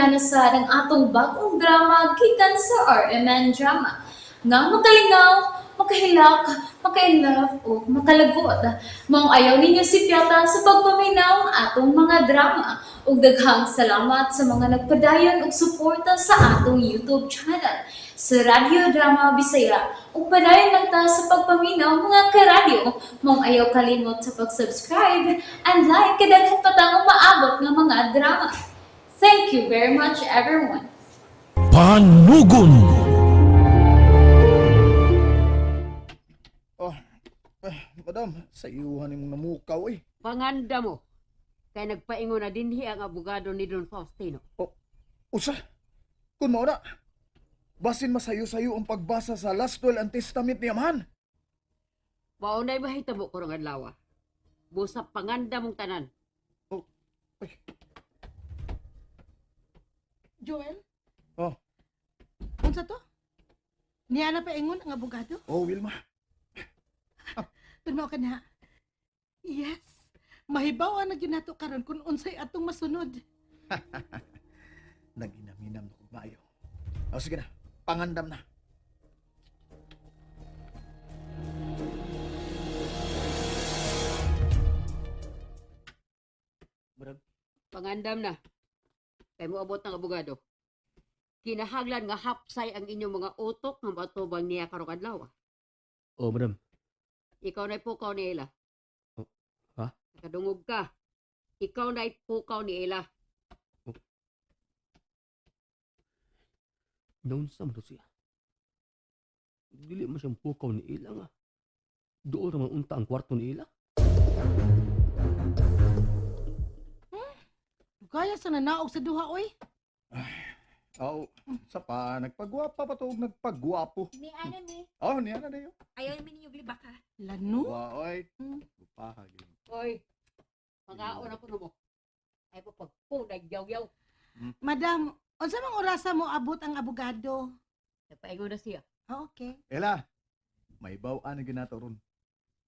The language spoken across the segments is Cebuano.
Niana sa ang atong bagong drama gikan sa RMN Drama. Nga makalingaw, makahilak, makainlove o makalagot. Maong ayaw ninyo si Piata sa pagpaminaw ang atong mga drama. Ug daghang salamat sa mga nagpadayon og suporta sa atong YouTube channel sa Radyo Drama Bisaya. Ug padayon lang ta sa pagpaminaw, mga karadyo. Maong ayaw kalimot sa pag-subscribe and like kay daghan pa tang umaabot nga mga drama. Thank you very much, everyone. Panugon. Oh, eh, madam, sa iyuhan nimong namukaw eh. Panganda mo. Kay nagpaingon na dinhi ang abogado ni Don Faustino. Usa, kung mao na, basin masayo-sayo ang pagbasa sa last will and testament ni Amahan. Mao na'y mahitabo karong adlaw. Busa panganda mong tanan. Oh, ay, Joel? Oh. Unsa to? Niya na paingon ang abogado? Oh, Wilma. Tuno ka na. Yes. Mahibaw na gyud nato karon kung unsay atong masunod. Naginaminam na kog maayo. Oh, sige na, pangandam na. Madam, Pangandam na. Kay moabot ang abogado. Kinahanglan nga hapsay ang inyong mga utok nga matubang niya karong adlaw. Oh, madam. Ikaw na'y pukaw ni Ella. Oh, ha? Nakadungog ka. Ikaw na'y pukaw ni Ella. Naunsa man to siya. Dili man siyang pukaw ni Ila nga. Doon raman unta ang kwarto ni Ila. Gaya sa nanaog sa duha oy. Oh, sa pa, nagpagwapa pa to og nagpagwapo. Ni ana mi. Oh, niya na dayo. Ayaw mi ninyo glibaka. Lano? Wa, oy. Gupaha, gyud. Hoy, magaon ako mo. Ay mo pagpunag yaw-yaw. Madam, unsa mang orasa mo abot ang abogado? Nagpaingon na siya. Ah, okay. Ela, may baw-an na gyud nato ron.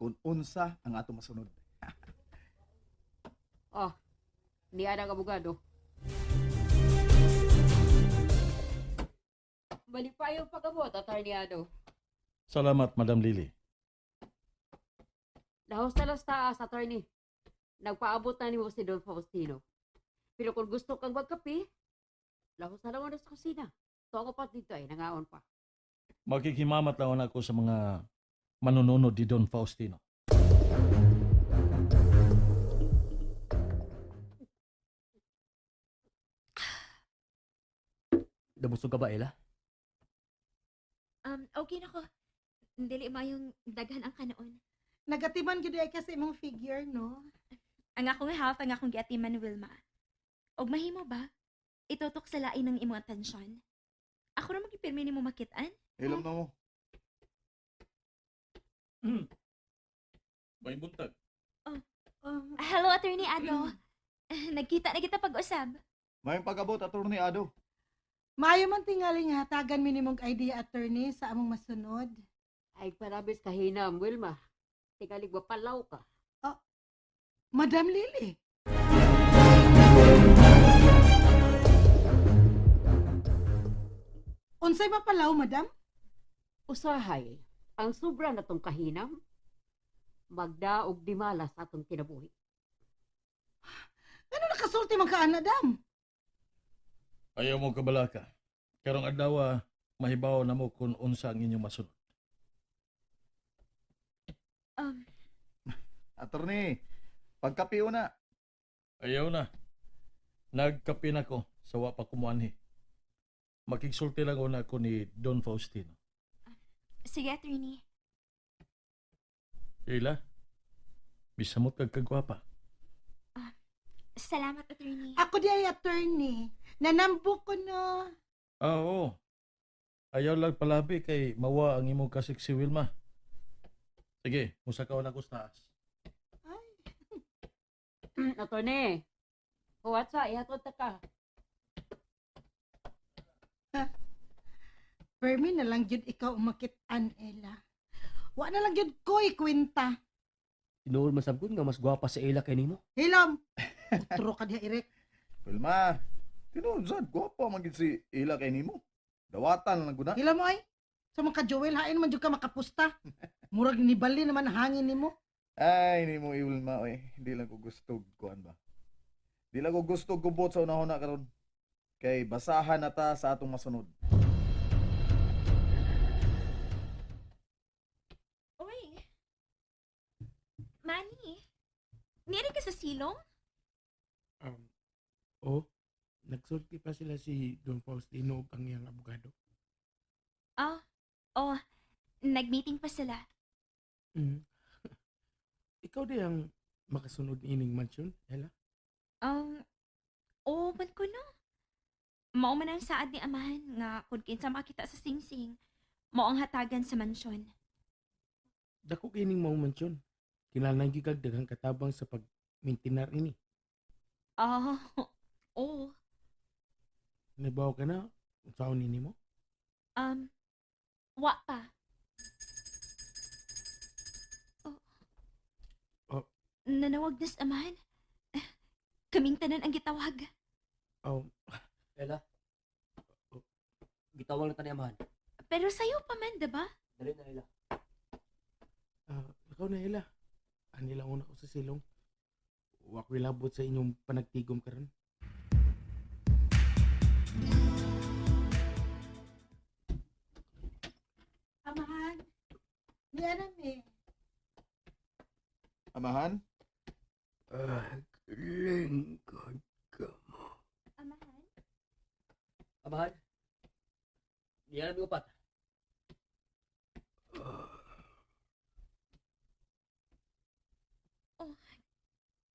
Kung unsa ang ato masunod. Oh, niya ang abogado. Malipayo pag-abot, Atty. Ado. Salamat, Madam Lily. Lahos na lang sa taas, attorney. Nagpaabot na nimo si Don Faustino. Pero kung gusto kang magkape, lahos na lang na sa kusina. Tungo pa dito ay, nangaon pa. Makikimamat lang ako sa mga manununod ni Don Faustino. Nabusog ka ba, Ella? Okay na ko. Dili mayong daghan ang kanaon. Nagatiman gyud ay ka sa imong figure, no? Ang akong health ang akong giatiman, Wilma. Og mahimo ba? Itutok sa lain ng imong atensyon. Ako ra magipirmi nimo makit-an. Ilom na mo. May buntag. Hello, Attorney Ado. Nagkita na kita pag-usab. May pag-abot, Attorney Ado. Maayo man tingali nga hatagan mi nimong idea, attorney, sa among masunod. Ay, parabis kahinam, Wilma. Tingalig palaw ka. Madam Lily. Unsay mapalaw, madam? Usahay, ang sobra na tong kahinam, magdaog di malas atong kinabuhi. Ano nakasulti man ka, ana, dam? Ayaw mo kabalaka. Karong adlaw, mahibaw na mo kung unsa ang inyong masunod. Attorney, pagkape una. Ayaw na. Nagkape na ko sa wa pa kumuanhi. Makigsulti lang una ko ni Don Faustino. Sige, Attorney. Ila, bisamot kag kagwapa. Salamat, Attorney. Ako di ay attorney. Nanambok ko no. Ah, oo. Ayaw lang palabi kay mawa ang imong kasik si Wilma. Sige, musakaw na ko sa taas. Ay, Attorney, huwat sa, ihatod ta ka. Permi na lang gyud ikaw umakit-an, Ella. Wa na lang gyud ko ikwenta. Tinuod man sab nga mas gwapa si Ella kay nimo. Hilom! Utro ka diha, Eric. Wilma, Tinuod sad, gwapa man gid si Ila kay nimo. Dawatan lang guna. Hila mo ay. Sa mga ka-Joel, hain man jud ka makapusta. Murag nibali naman ang hangin nimo. Ay, nimo Wilma oy. Di lang ko gusto kuan ba. Di lang ko gusto gubot sa unahon na karon. Kay basahan na ta sa atong masunod. Uy. Manny, niri ka sa silong? Oh, nagsulti pa sila si Don Faustino ug ang iyang abogado. Ah, oh, nag-meeting pa sila. Ikaw di ang makasunod ining mansion, Ella? Oo, man ko no. Mao man ang saad ni amahan nga kung kinsa makita sa singsing, mao ang hatagan sa mansyon. Dako kining mao mansyon. Kinahanglan gyud kag daghang katabang sa pagmintinar ini. Ah, oo. Nabaw ka na unsaon nini mo? Wa pa. Oh. Oh. Nanawag na sa amahan. Eh, kaming tanan ang gitawag. Oh, Ella. Gitawag na ta ni amahan. Pero sayo pa man, diba? Dali na, Ella. Ikaw na, Ella. Ani lang una ko sa silong. Wa ko'y labot sa inyong panagtigom karon. Amahan, ni anam eh. Amahan? Lingkod ka mo. Amahan? Amahan? Di alam upat.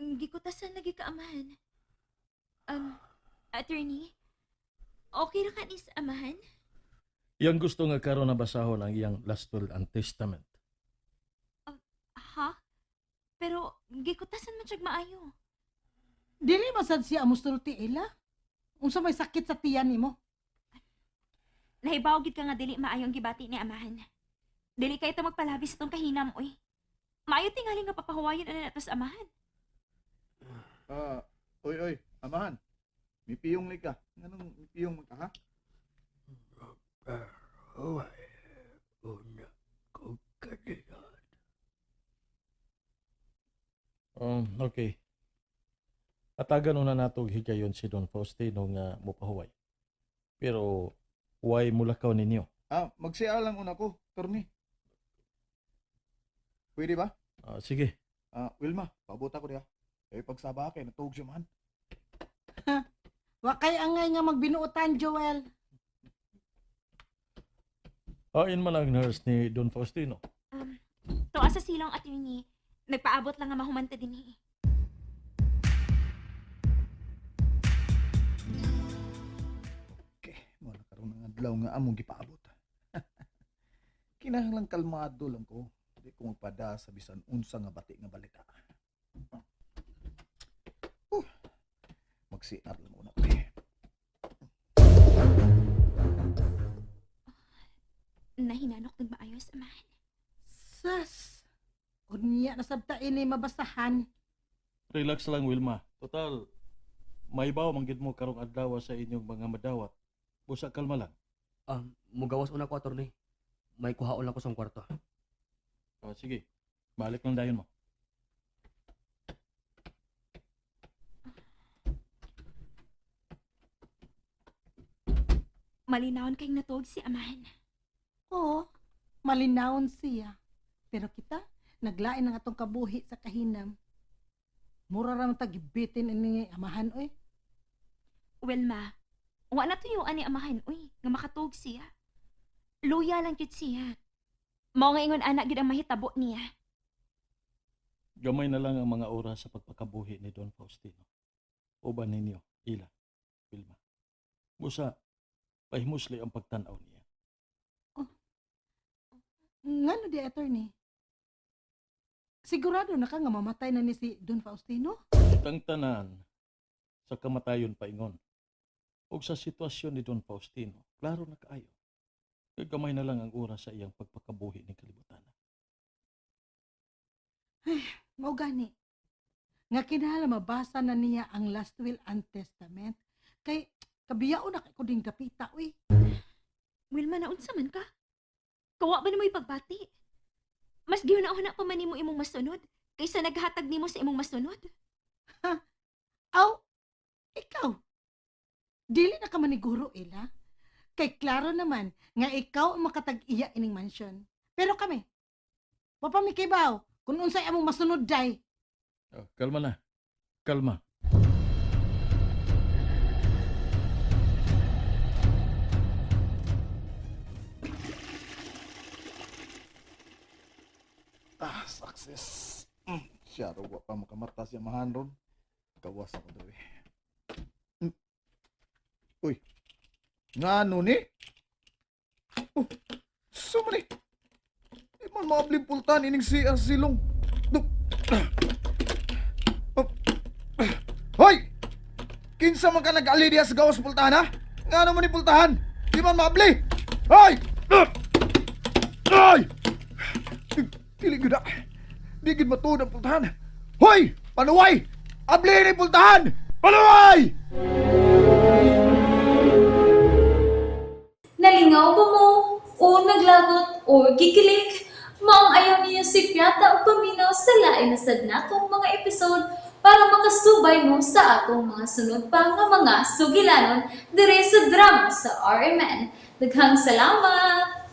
Gikutasan lagi ka, amahan. Attorney, okay ra ka ni sa amahan? Iyang gusto nga karon na basahon ang iyang last will and testament. Ha? Pero gikutasan man siyag maayo. Dili man sad siya musulti, Ila. Unsa may sakit sa tiyan nimo? Nahibaw gid ka nga dili maayo ang gibati ni amahan. Dili kay ito magpalabi sa tong kahinam, oy. Maayo tingali nga papahuwayon ana nato sa amahan. Ah, oy oy, amahan. Mipiyong li ka. Nganong mipiyong man ka ha? Una ko kanila. Okay. Atagan una nato og higayon si Don Faustino nga mopahuway. Pero way mulakaw ninyo. Ah, magsiya lang una ko, torni. Pwede ba? Ah, sige. Ah, Wilma, paabot ako diha. Eh pagsaba kay natuog siya man. Wa kay angay nga magbinuotan, Joel. Ain man ang nurse ni Don Faustino. Tuwa sa silong, attorney. Nagpaabot lang nga mahumanta dinhi. Okay, mo na karon ang adlaw nga among gipaabot. Kinahanglan kalmado lang ko. Di ko magpada sa bisan unsa nga bati nga balita. Magsiar lang una ko. Eh. Nahinanok ng maayos, amahan. Sas. Unya na sabta ini mabasahan. Relax lang, Wilma. Total, maibaw man gid mo karong adlaw sa inyong mga madawat. Busa kalma lang. Mugawas una ko, attorney. May kuhaon lang ko sa kwarto. Ah, sige. Balik lang dayon mo. Malinawon kayong natuog si amahan. Oo, malinawon siya. Pero kita, naglain ang atong kabuhi sa kahinam. Mura ra man ta gibitin ini amahan oy. Wilma, wa na tuyuan ni amahan, uy, nga makatuog siya. Luya lang gid siya. Mao nga ingon anak gid ang mahitabo niya. Gamay na lang ang mga oras sa pagpakabuhi ni Don Faustino. Uban ninyo, Ila, Wilma. Busa, pahimusli ang pagtanaw niya. Ngano di, attorney? Sigurado na ka nga mamatay na ni si Don Faustino? Kitang tanan sa kamatayon paingon. O sa sitwasyon ni Don Faustino, klaro na kaayo. Gamay na lang ang oras sa iyang pagpakabuhi ni kalibutan. Mao gani. Nga kinahanglan mabasa na niya ang last will and testament kay Biyaon na kay ko ding dapita, uy. Wilma, naunsa man ka? Kawa ba nimo ipagbati? Mas gihuna-huna pa man nimo imong masunod kaysa naghatag nimo sa imong masunod. Aw, ikaw. Dili na ka maniguro, Ila. Kay klaro naman nga ikaw ang makatag-iya ining mansion. Pero kami, wa pa mi kibaw kung unsay among masunod day. Oh, kalma na. Kalma. Ah, success. Siya raw, wa pa makamata siya mahan ron. Gawas ako daw eh. Uy. Nga ano ni? Oh, suma ni? Di man maabling pultahan ining si ang silong. Du- Ah. Oh. Ah. Hoy! Kinsa man ka nag-ali diya sa gawas pultahan ha? Nga ano man ni pultahan? Di man maabli! Hoy! Ah! Ay! Dili gyud na. Di gyud matuod ang pultahan. Hoy! Panuway! Abli ni pultahan! Panuway! Nalingaw ba mo? O naglagot o gikilig? Maong ayaw niyo si Piata o paminaw sa lain na sad natong mga episode para makasubay mo sa atong mga sunod pa nga mga sugilanon dire sa drama sa RMN. Daghang salamat!